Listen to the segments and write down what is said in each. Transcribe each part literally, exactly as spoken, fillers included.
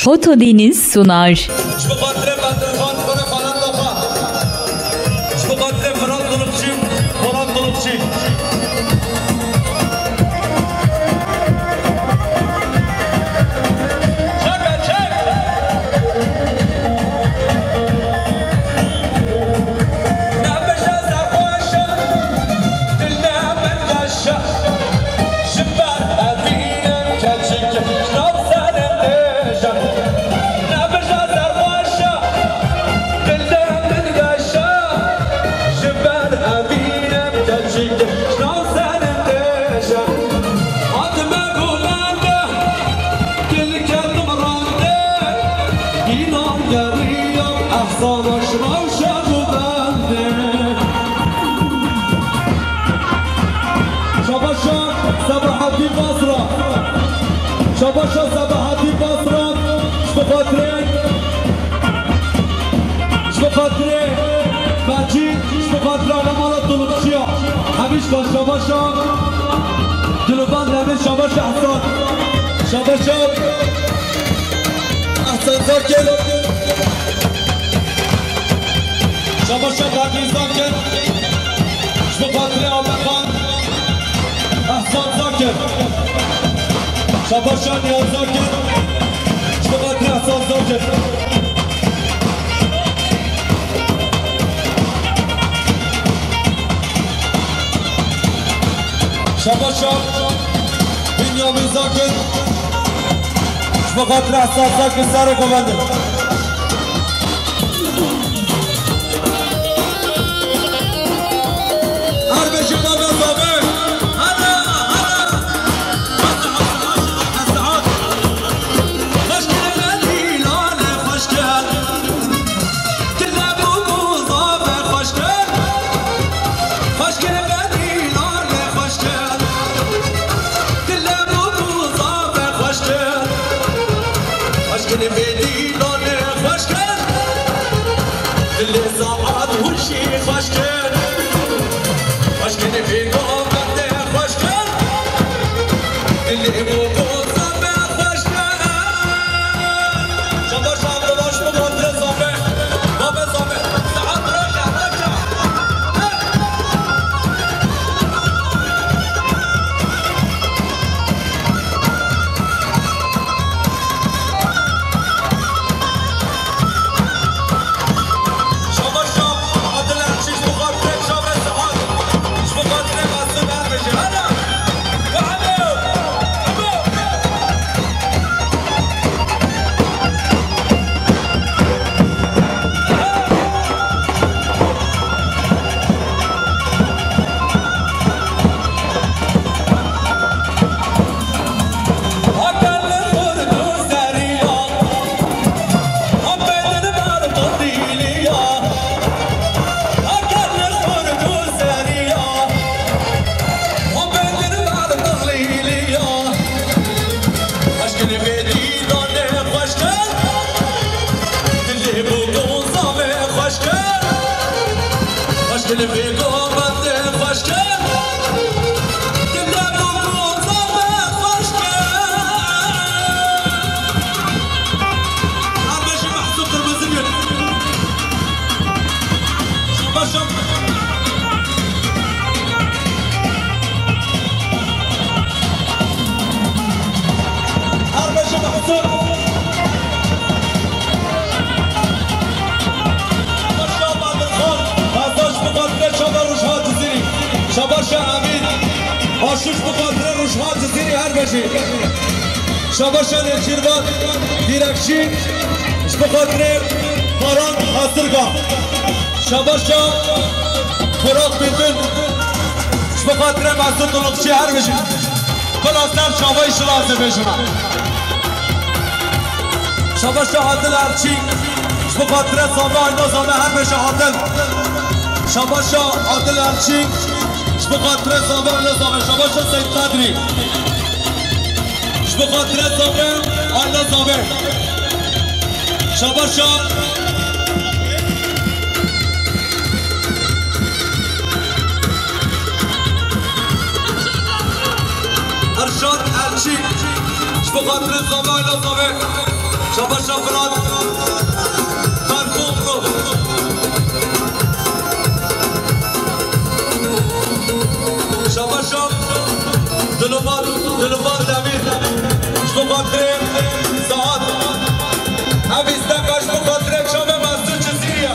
Fotodeniz sunar. Ji bo xatirê Bedirxan, kurê Xalan Doxan. Ji bo xatirê Firat Dulukçî, Polat Dulukçî. Çek, çek. Nebêje serxweş e, dil ne min geş e. Ji ber evîn e keçik nav serê dêje. Nebêje serxweş e, dil ne min geş e. Ji ber evîn e keçik nav serê dêje. Hatime gulende, dil ketim rande. Dînan geriya ehsana şirawşe bibende. Şabaşa Sebahatî Basra. Şabaşa Sebahatî Basra. Ji bo xatirê, ji bo xatirê Mecîd, ji bo xatirê Alemara Tulukçiya. Hemîşka şabaşa. Dilûband Emîn, şabaşa Ehsan. Şabaşa Ehsan Zakir. Şabaşa Kadî Zakir. Ji bo xatirê Ameqan. Ehsan Zakir. Şabaşa Niyaz Zakir. Ji bo xatirê Ehsan Zakir. Şabaşa Bînyamîn Zakir. Ji bo xatirê Ehsan Zakir serê xwe bendin. Her bêjin bavê Zobê. Hela, hela. Esad, Esad, Esad. Xweş kirin Bedîlanê, xweş kirin. Tile bû bû Zobê, xweş kirin. Xweş kirin Bedîlanê, xweş kirin. Tile bû bû Zobê, xweş kirin. Xweş kirin Bedîlanê, xweş kirin. Dilê Saad Hûşî xweş kir. Xweş kir vê gavendê xweş kir. Dilê Boboza me xweş kir. Şabaş Abdullah, ji bo xatirê Zobê. Zobê, Zobê. Saad roja, roja. Şabaş Adil Elçî, ji bo xatirê çavê Sihad, ji bo xatirê Mesûd Ermejî. Hela! Bravo! Bravo! Xweş kir vê govendê xweş kir. Dilê Boboza me xweş kir. Her bêjin Mehsûd Qirmizîgil. Şabaş. Her bêjin Mehsûd. Şabaş Badirxan, Hezar ji bo xatirê çava Rojha Cizîrî. Şabaş Emîn, Aşû ji bo xatirê Rojha Cizîrî her bêjî. Şabaş Nêçîrvan, Dîrekçî, ji bo xatirê Baran Hasirga. Şabaş Firak Bildin, ji bo xatirê Mesûd Dulukçî her bêjî. Bila ser çavayî şilaze bêjime. Şabaşa Adil Erçî, ji bo xatirê Zave, Ayna Zave her bêje Adil. Şabaşa Adil Erçî, ji bo xatirê Zave, Ayna Zave. Şabaşa Seyîd Qedrî, ji bo xatirê Zave, Ayna Zave. Şabaşa Erşad Elçî, ji bo xatirê Zava, Ayna Zave. Şabaşa Firat. Ferqoqlu. Şabaşa Dilofar, Dilofar Demîr. Ji bo xatirê saet. Ev îsteka ji bo xatirê çavê Mesûd Cizîrî ye.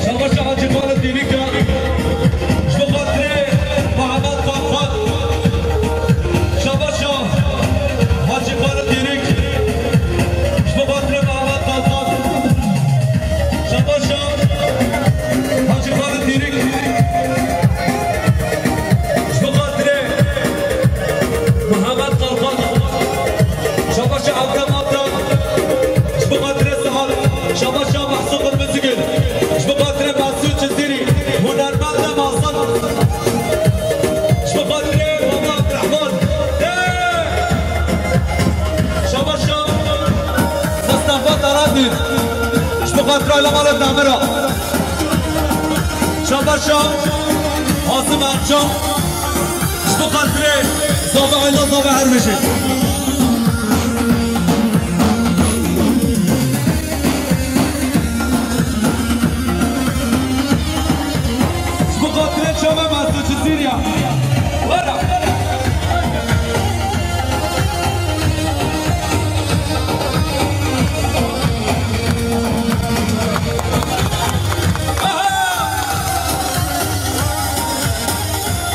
Şabaşa Hacî Xalid Dîrîka. Ji bo xatirê Mehmet Kalkan. Şabaşa Hacî Xalid Dîrîk. Ji bo xatirê Mehmet Kalkan. Şabaşa Hacî Xalid Dîrîk. Ji bo xatirê Mehmet Kalkan. Şabaşa Evdem Evdem. Ji bo xatirê Sihal. Şabaşa Mahsûd Qurmizgil. Ji bo xatirê Mesûd Cizîrî. Hunermenda mezin. Ji bo xatirê Baba Abdurrahman. Hey! Şabaşa Mustafa Tarandî. Ji bo xatirê Lemala Demira. Şabaşa Azim Ercan. Ji bo xatirê zava Ayla zava her bijî. Ji bo xatirê çavê Mesûd Cizîrî ya. Were.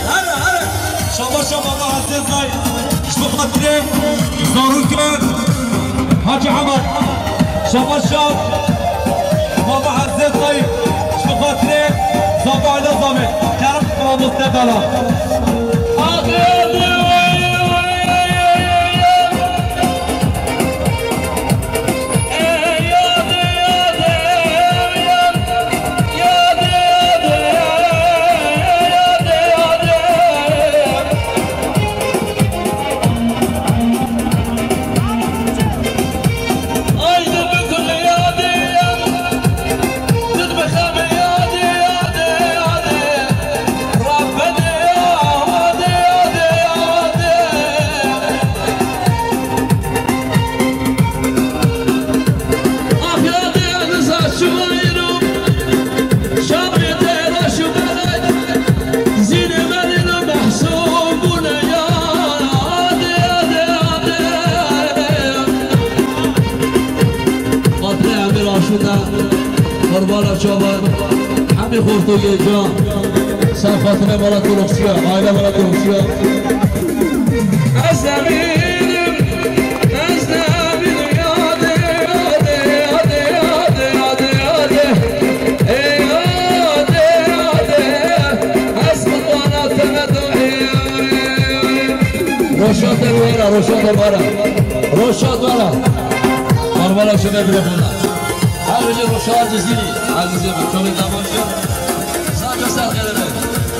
Here, here. Şabaşa Baba Ezîz Zay. Ji bo xatirê zarokê Hacî Emed. Şabaşa Baba Ezîz Zay. Ji bo xatirê Zava Ayla Zavê. Kerem mamoste Dala. Xatirê Emîr Aşû de, qurbana çavan, hemî xortokê can. Ser xatirê mala Tolokçiya, aile mala Tolokçiya. Ez nemînim, ez nemînim, yadê, yadê, yadê. Ey yadê, yadê, ez qurbana te me do, ey, ey, ey. Roşa te wera, roşa te wera. Roşa te wera. Qurbana şûnê bile xwe. Her bijî Roşa Cizîrî, ezîzê min, çolê damaşê. Saca ser xêrê be.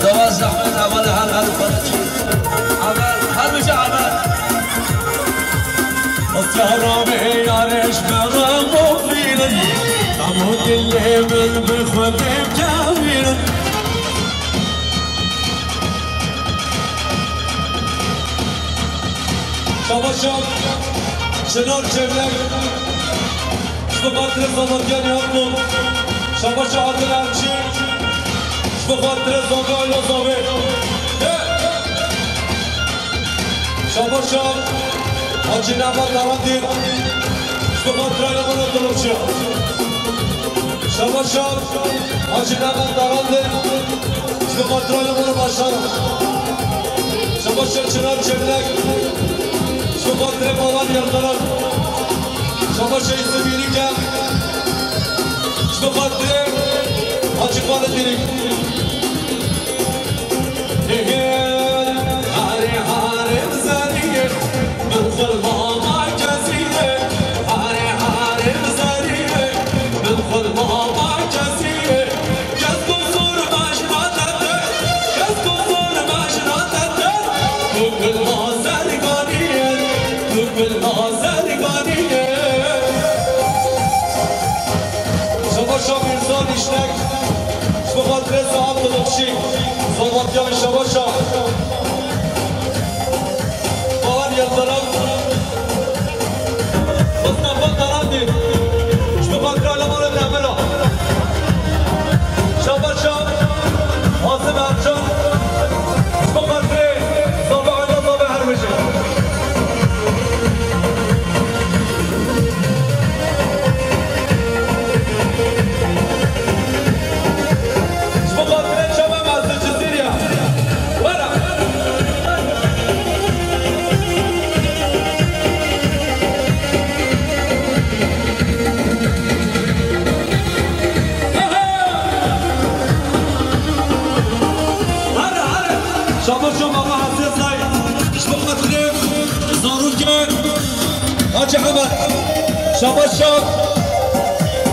Dewa zehmet, hevalê her, her xwe de çi. Heval, her bijî heval. Sehra me yarê ji me re mobîl in. Damo dilê min bi xwe bê kevîr in. Şabaşa Çinar Çevlek. Ji bo xatirê Zavatiyê Niyazbû. Şabaşa Adil Elçî. Ji bo xatirê Zava Ayla Zavê. He! Şabaşa Hacî Nebat Darandî. Ji bo xatirê Ayla Mala Dolopçiya. Şabaşa Hacî Nebat Darandî. Ji bo xatirê Mala Başaran. Şabaşa Çinar Çevlek. Ji bo xatirê Bawan Yildirim. Şabaşa Yusuf Yirîke. Şebaşa Mirza Dişlek, ji bo xatirê Saad Dilixşî, Salvatyan Şebaşa, Bahar Yildirim, Mustafa Tarandî, ji bo xatirê Aleman Demira, Şebaşa Azim Ercan, ji bo xatirê Zava Ayda Zava her bijî. Ji bo xatirê çava me ez li Cizîrê ye. Were. Here, here. Şabaş şo baba Hesê Say. Ji bo xatirê zarokê Hacî Hemed. Şabaş şo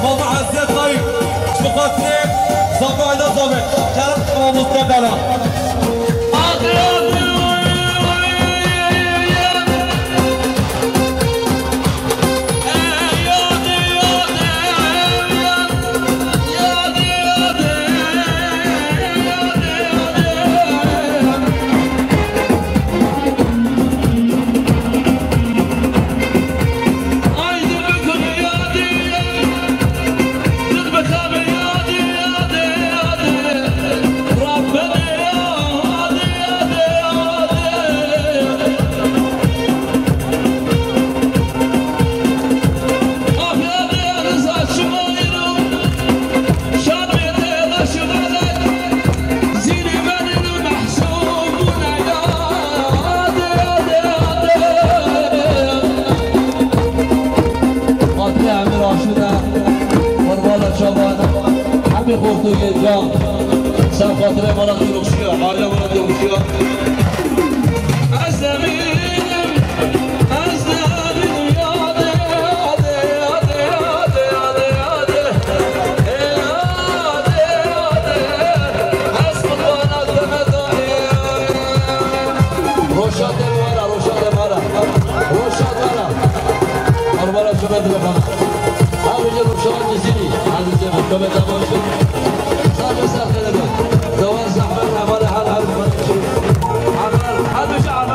baba Hesê Say. Ji bo xatirê Zava Ayda Zava. Kerem mamoste bela. Xatirê Emîr Aşûr e, qurban çavan, hemî xortûyê can, ser xatirê mala Dilixşî ya, aile mala Dilixşî ya. Ez demînim, ez demînim, yadê, yadê, yadê, yadê, yadê, yadê. Ê, yadê, yadê, ez qurbana te me dayê. Roşa te wara, roşa te wara. Roşa te wara. Arbara şume dilefana. Abi je roşa Cizîrî. Azîzê min, kome te baş. Sağ ol, sağ ol. Devam zahmet, heval, hal, hal. Heval, hal, hal.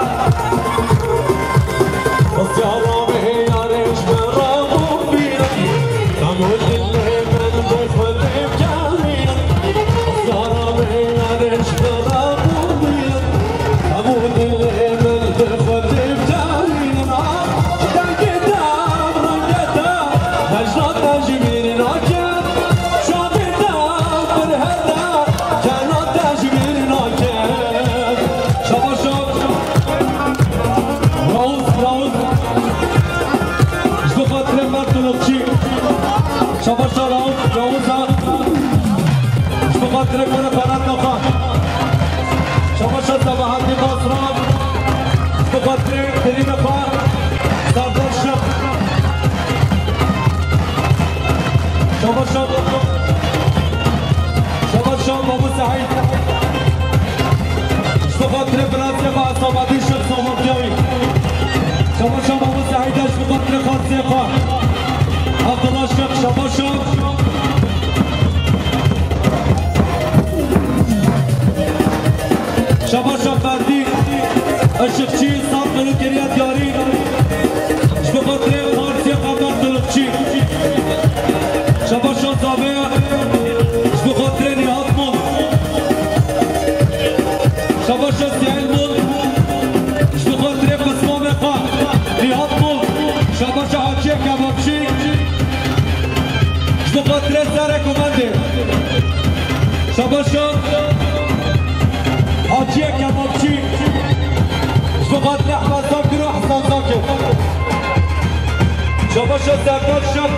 Şabaş şo. Rauf, Rauf. Ji bo xatirê Mert Dilixşî. Şabaş şo Rauf, Rauf a. Ji bo xatirê kure Ferhat Naxa. Şabaş şo Sebahattin Basra. Ji bo xatirê birînê xwe Serdar Şex. Şabaş şo. Şabaş şo Mamu Seîd. Ji bo xatirê birasê xwe Esamadî Şex Samartiyayî. Şabaş şo Mamu Seîd, ji bo xatirê xasiyê xwe Abdullah Şex. Şabaş şo. Şabaş şo Ferdî Işıkçı, saf kiriye diyarî. Ji bo xatirê Farsê Qemer Dilixçî. Şabaş şo Zavê. Ji bo xatirê Nîhat Mum. Şabaş şo Sihel Mum. Ji bo xatirê pismamê xwe Nîhat Mum. Şabaş şo Haciyê Kebapçî. Ji bo xatirê Zerek û Mendê. Şabaş şo Haciyê Kebapçî. Ji bo xatirê Ehmed Zakir û Hesen Zakir. Şabaş şo Serdar Şex.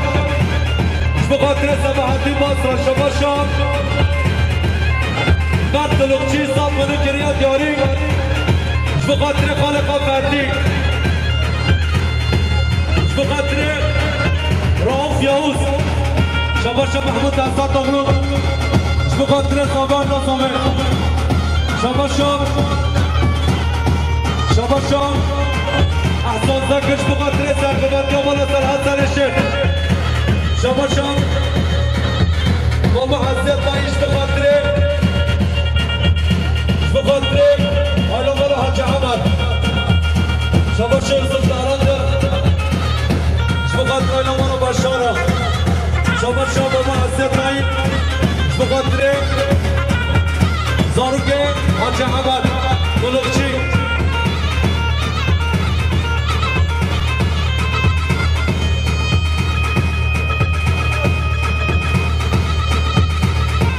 Ji bo xatirê Sebahattin Basra. Şabaş şo. Kar Dulukçî, Safûnî kiriya diyarî. Ji bo xatirê Xaliqa Ferdî. Ji bo xatirê Rauf Yavuz. Şabaşa Mehmûd Esatoglu. Ji bo xatirê Savan Nasomê. Şabaşa. Şabaşa. Ehsan Zekir ji bo xatirê serxivetiya mala Serhat Serêşêr. Şabaşa. Mama Hesret Dayî ji bo xatirê. Ji bo xatirê Ayla Mala Hacı Emed. Şabaşa Yusuf Darandir. Ji bo xatirê Ayla Mala Başara. Şabaşa Mama Hesret Dayî. Ji bo xatirê Zarokê Hacı Emed. Dulukçî.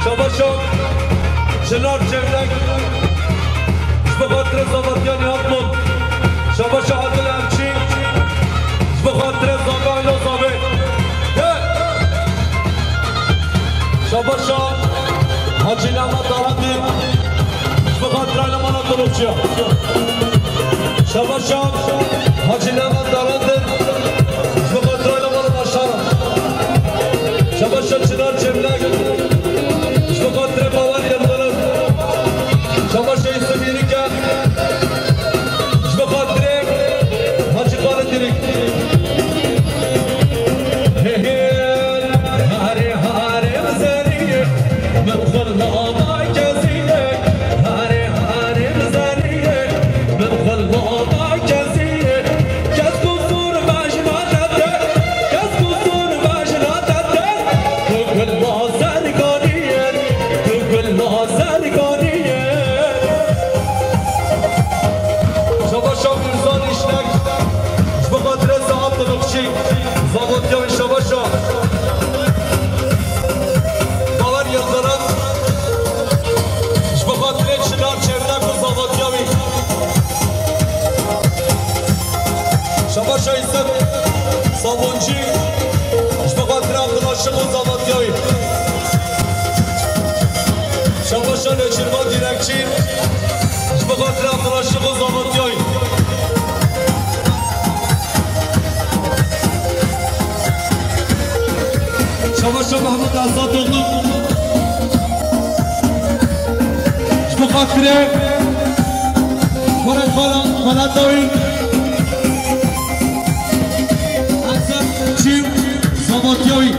Şabaşa Çinar Çevlek. Ji bo xatirê Zavatiya Nihat Mum. Şabaşa Adil Erçî. Ji bo xatirê Zava Elo Zavê. Ye! Şabaşa Hacî Lema Darandî. Ji bo xatirê Lemana Dulukçiya. Şabaşa Hacî Lema Darandî. Ji bo xatirê Lemana Başara. Şabaşa Çinar Çevlek. Ji bo xatirê Bawer Yildirim. Şabaşa Yusuf Yirike. Ji bo xatirê Hacî Xalid Yirîk. He he, harê harê bizerî, min xwe li ava kezî ye. Harê harê bizerî, min xwe li ava kezî ye. Kes ku sor bajna te te, kes ku sor bajna te te, tu gul ma serkanî ye, tu gul ma serkanî ye. Şabaşa Mirzan Îşlek, ji bo xatirê Saad Dulukçî, Zavatiya wî şabaşa. Bawer Yildirim, ji bo xatirê Çinar Çevlek û Zavatiya wî. Şabaşa Îsmet Sabuncî, ji bo xatirê Abdullah Şix û Zavatiya wî. Şabaşa Neçîrvan Dîrekçî, ji bo xatirê Abdullah Şix û Zavatiya wî. Şabaşa Mehmûd Esatoglu. Ji bo xatirê Xwara Xala Xalata wî. Hesen Çîm Zavatiya wî.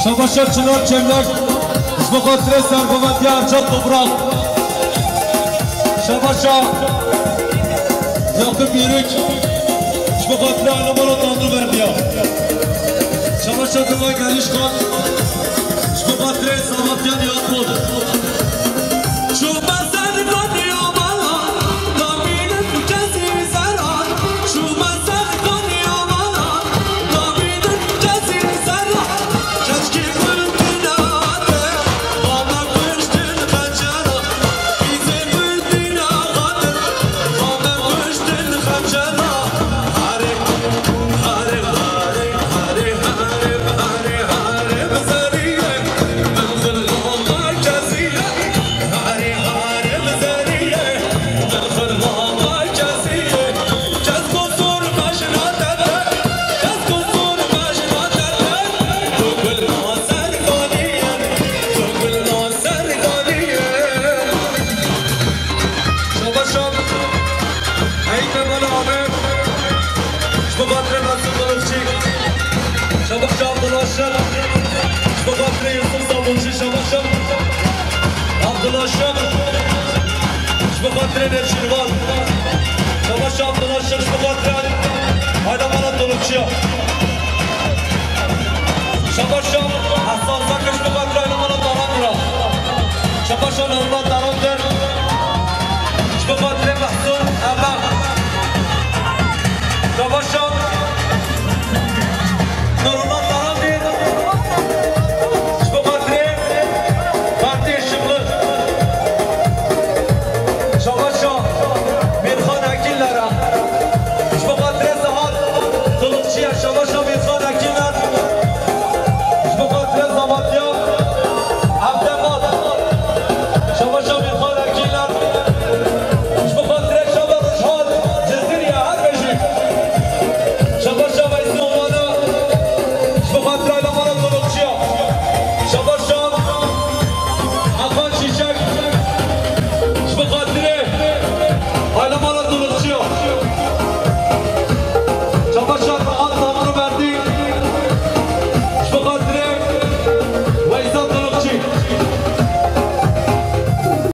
Şabaşa Çinar Çemlak, ji bo xatirê serxwevetiya Ercan Toprak. Şabaşa Yakub Yürük, ji bo xatirê Alemana Tanrı verdiya. Şabaşa Dilay Gelişkan, ji bo xatirê Sabatyan Yakub. Çûme ser Konya mala, namînin kesî zeran. Çûme ser Konya mala, namînin kesî zeran. Keçkî kurdî nate, vana kuştin xecera. Îzê kurdî nate, vana kuştin xecera. Harê, harê, harê, harê, harê, harê, harê, bizerî ye. Min xwe li ava kesî ye. Harê, harê, bizerî ye. Min xwe li ava kesî ye. Kes ku sor bajna te te. Kes ku sor bajna te te. Tu gul ma serkanî ye. Tu gul ma serkanî ye. Şabaşa. Eyîp Emel Amer. Ji bo xatirê Mesûd Dulukçî. Şabaşa Abdullah Şir. Ji bo xatirê Yusuf Sabunçî. Şabaşa Abdullah Şir. Ji bo xatirê Nêçîrvan. Şabaşa Abdullah Şir. Ji bo xatirê Aydemara Dulukçiya. Şabaşa Ehsan Zek. Ji bo xatirê Aydemara Darandir. Şabaşa Newra Darandir. Ji bo xatirê